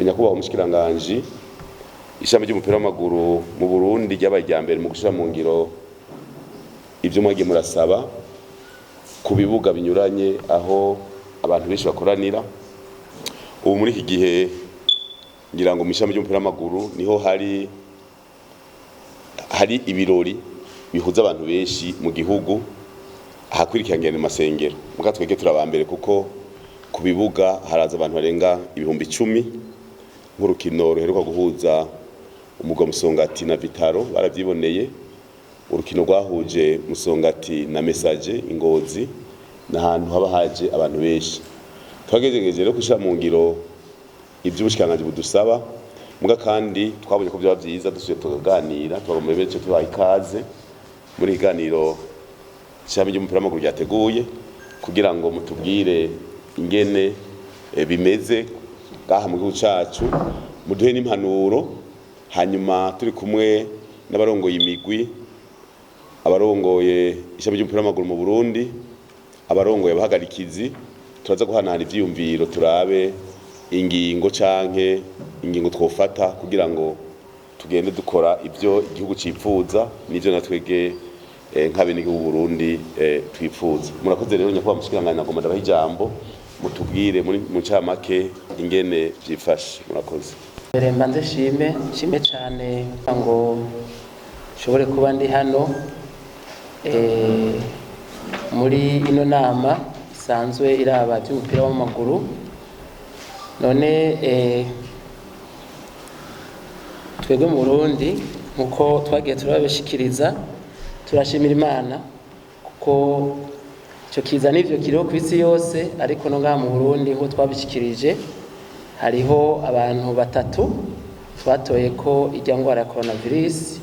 Nyakubahwa umushikiranganji, ishami ry'umupira w'amaguru mu Burundi ryabaye irya mbere mu gushira mu ngiro ivyo mwagiye murasaba ku bibuga binyuranye aho abantu benshi bakoranira. Ubu muri iki gihe ngira ngo mu ishami ry'umupira w'amaguru niho hari ibirori bihuza abantu benshi mu gihugu, ahakurikiranye mu masengero. Muga twebwe turi aba mbere kuko ku bibuga haraza abantu barenga 10,000. Nk'urukino ruheruka guhuza umugwa Musongati na Vitaro baravyiboneye, urukino rwahuje Musongati na Message Ingozi, n'ahantu haba haje abantu benshi. Twagerageje rero gushira mu ngiro ivy'ubushikiranganji budusaba, muga kandi twabonye ko vyoba vyiza dusubiye tukaganira, twagomba benshi tubaha ikaze muri ikiganiro ishami ry'umupira w'amaguru ryateguye kugira ngo mutubwire ingene bimeze ngaha mu gihugu cacu, muduhe n'impanuro. Hanyuma turi kumwe n'abarongoye imigwi, abarongoye ishami ry'umupira w'amaguru mu Burundi, abarongoye abahagarikizi, turaza guhanahana ivyiyumviro, turabe ingingo canke ingingo twofata kugira ngo tugende dukora ivyo igihugu cipfuza n'ivyo natwege nk'abenegihugu Burundi twipfuza. Murakoze rero, nyakubahwa mushikiranganji, nagomba ndabaha ijambo mutubwire muri mu ncamake ingene vyifashe. Murakoze. Mbere mbanze nshime cyane ngo nshobore kuba ndi hano muri ino nama isanzwe iraba by'umupira w'amaguru. None twebwe mu Burundi, nkuko twagiye turabishikiriza, turashimira Imana kuko icyo kiza n'ivyo kiriho ku isi yose, ariko no ngaha mu Burundi, nkuko twabishikirije, hariho abantu batatu twatoye ko ijya ngwara ya coronavirus.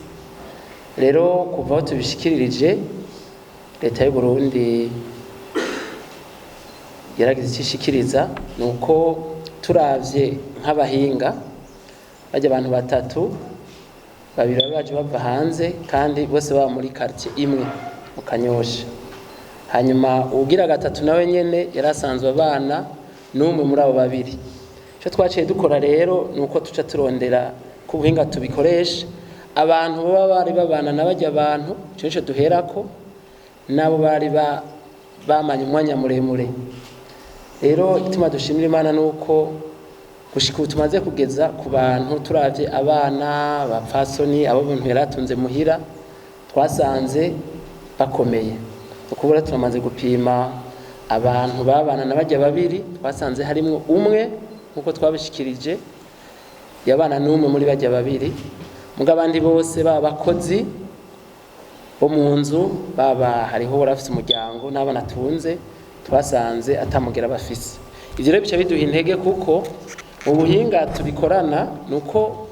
Rero kuva aho tubishikiririje, leta y'u Burundi yaragize icyo ishikiriza. Ni uko turavye nk'abahinga, bajya abantu batatu, babiri baba baje bava hanze kandi bose baba muri quartier imwe mu Kanyosha. Hanyuma uwugira gatatu nawe nyene yari asanzwe abana n'umwe muri abo babiri. Icyo twaciye dukora rero ni uko tuca turondera ko ubuhinga tubikoresha, abantu baba bari babana na bajya abantu, ico nico duherako, nabo bari bamanye umwanya muremure. Rero igituma dushimira Imana ni uko gushika ubu tumaze kugeza ku bantu, turavye abana, abapfasoni, abo umuntu yari atunze muhira, twasanze bakomeye. Ukubura turamaze gupima abantu babana na bajya babiri, twasanze harimwo umwe, nkuko twabishikirije, yabana n'umwe muri bajya babiri. Muga abandi bose, baba abakozi bo mu nzu, baba hariho barafise umuryango n'abana atunze, twasanze atamugera bafise. Ivyo rero bica biduha intege, kuko mu buhinga tubikorana nuko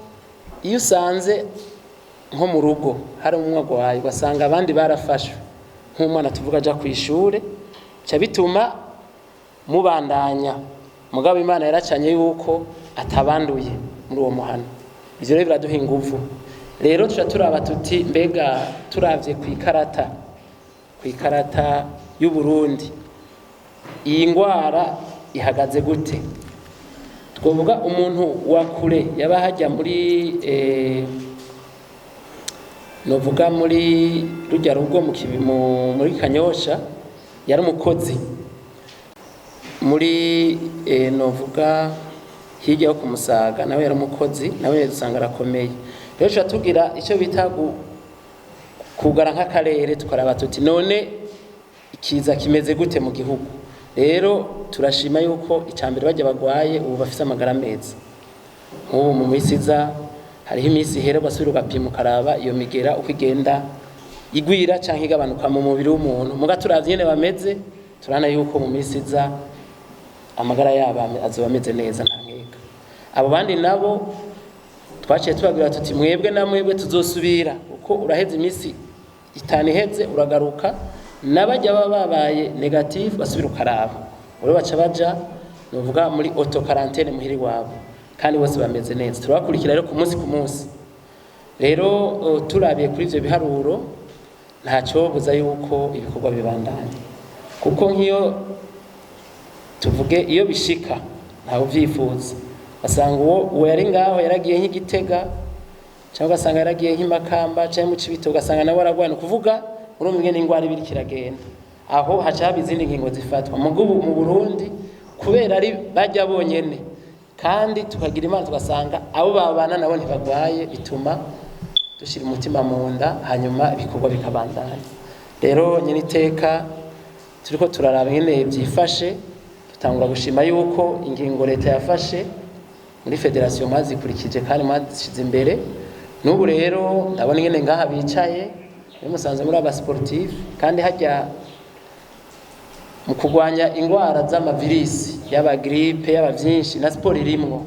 iyo usanze nko mu rugo hari umwe agwaye, ugasanga abandi barafashwe, nk'umwana tuvuga aja kw'ishure, bica bituma mubandanya. Mugabo Imana yaracanye yuko atabanduye muri uwo muhana. Ivyo rero biraduha inguvu. Rero tuca turaba tuti mbega turavye kw'ikarata y'u Burundi, iyi ngwara ihagaze gute? Twovuga umuntu wa kure yaba hajya muri novuga muri rujya rugo muri Kanyosha, yari umukozi muri novuga hirya yo kumusaga, nawe yari umukozi, nawe dusanga arakomeye. Rero tuca tugira icyo bita kugara nk'akarere, tukaraba tuti none ikiza kimeze gute mu gihugu? Rero turashima yuko icambere bajya bagwaye ubu bafise amagara meza. Nk'ubu mu minsi iza hariho iminsi ihera ugasubira ugapima, ukaraba iyo migera uko igenda igwira canke igabanuka mu mubiri w'umuntu. Muga turavye ingene bameze, turabona yuko mu minsi iza amagara yabo azoba ameze neza, nta nkeka. Abo bandi nabo twaciye tubabwira tuti mwebwe na mwebwe tuzosubira, uko uraheze iminsi 5 iheze uragaruka, n'abajya baba babaye negative basubira ukaraba. Rero baca baja nuvuga muri auto quarantaine muhiri wabo, kandi bose bameze neza. Turabakurikira rero ku munsi ku munsi. Rero turabiye kuri ivyo biharuro, ntacyobuza yuko ibikorwa bibandanya, kuko nk'iyo tuvuge iyo bishika, ntawe uvyifuza, basanga uwo yari ngaho yaragiye nk'Igitega, cyangwa ugasanga yaragiye nk'imakamba cyangwa mu Cibitoke, ugasanga nawe aragwaye. Ni ukuvuga urumva ingene ingwara iba iriko iragenda, aho haca haba izindi ngingo zifatwa. Mugubu mu Burundi, kubera ari bajya bonyene, kandi tukagira Imana tugasanga abo babana nabo ntibagwaye, bituma dushyira umutima mu nda, hanyuma ibikorwa bikabandanya. Rero nyine iteka turiko turaraba ingene byifashe, dutangura gushima yuko ingingo leta yafashe muri fédération mwazikurikije kandi mwazishize imbere. N'ubu rero ndabona ingene ngaha bicaye muri musanze muri aba sportif, kandi hajya mu kurwanya ingwara z'amavirisi, yaba grippe, yaba vyinshi, na siporo irimwo.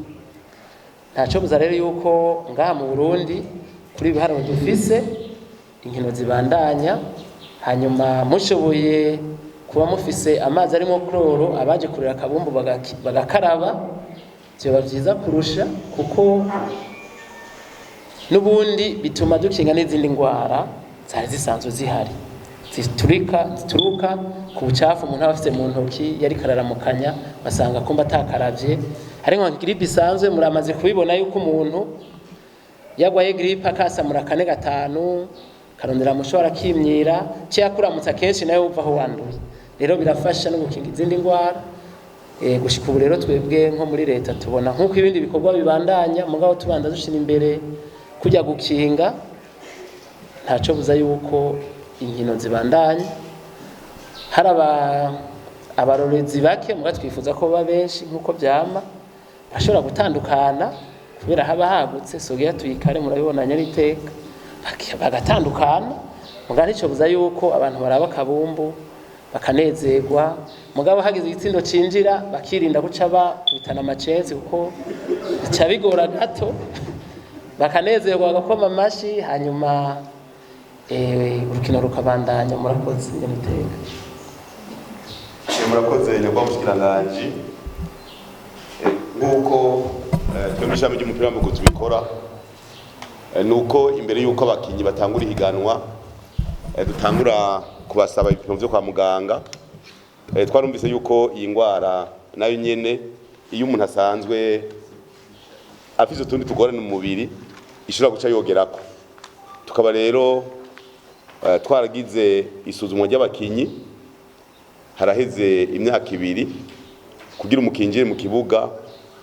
Ntaco buza rero yuko ngaha mu Burundi, kuri ibiharuro dufise, inkino zibandanya. Hanyuma mushoboye kuba mufise amazi arimo chlore, abaje kurera akabumbu bagakaraba, vyoba vyiza kurusha, kuko n'ubundi bituma dukinga n'izindi ndwara zari zisanzwe zihari zituruka ku bucafu umuntu aba afite mu ntoki, yari kararamukanya basanga kumba atakaravye. Hari nka grippe isanzwe, muramaze kubibona yuko umuntu yagwaye grippe akasamura kane gatanu, karondera mushobora akimyira cyakuramutsa kenshi, nawe wumva aho wanduye. Rero birafasha no gukinga izindi ndwara. Gushika ubu rero twebwe nko muri leta tubona nk'uko ibindi bikorwa bibandanya, mugabo tubanza dushira imbere kujya gukinga. Ntaco buza yuko inkino zibandanya. Hari abarorezi bake, muga twifuza ko baba benshi nk'uko vyama. Bashobora gutandukana kubera haba hagutse, sogeya tuyikare murabibona nyariteka bagatandukana, muga ntico buza yuko abantu baraba akabumbu bakanezerwa. Mugabo hagize igitsindo cinjira, bakirinda guca bakubitana amacensi, kuko bica bigora gato, bakanezerwa, bagakoma amashi, hanyuma urukino rukabandanya. Murakoze, nyamiteka. Murakoze, nyakubahwa mushikiranganji. Nk'uko twe mu ishami ry'umupira w'amaguru tubikora, nuko imbere y'uko abakinyi batangura ihiganwa, dutangura kubasaba ibipimo vyo kwa muganga. Twarumvise yuko iyi ngwara nayo nyene, iyo umuntu asanzwe afise utundi tugorane mu mubiri, ishobora guca yogerako. Tukaba rero twaragize isuzumwa ry'abakinyi haraheze imyaka 2, kugira umukinjire mu kibuga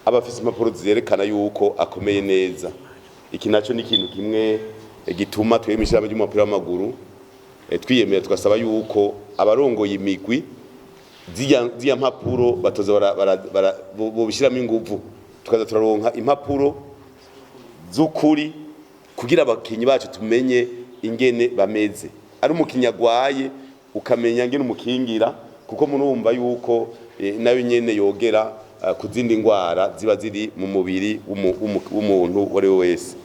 aba afise impapuro zerekana yuko akomeye neza. Iki naco ni ikintu kimwe gituma twebwe mw'ishirahamwe ry'umupira w'amaguru twiyemera, tugasaba yuko abarongoye imigwi ziriya mpapuro batoza bobishiramo inguvu, tukaza turaronka impapuro z'ukuri, kugira abakinyi bacu tumenye ingene bameze. Ari umukinyi agwaye, ukamenya ingene umukingira, kuko murumva yuko nayo nyene yogera ku zindi ngwara ziba ziri mu mubiri w'umuntu uwo ari we wese.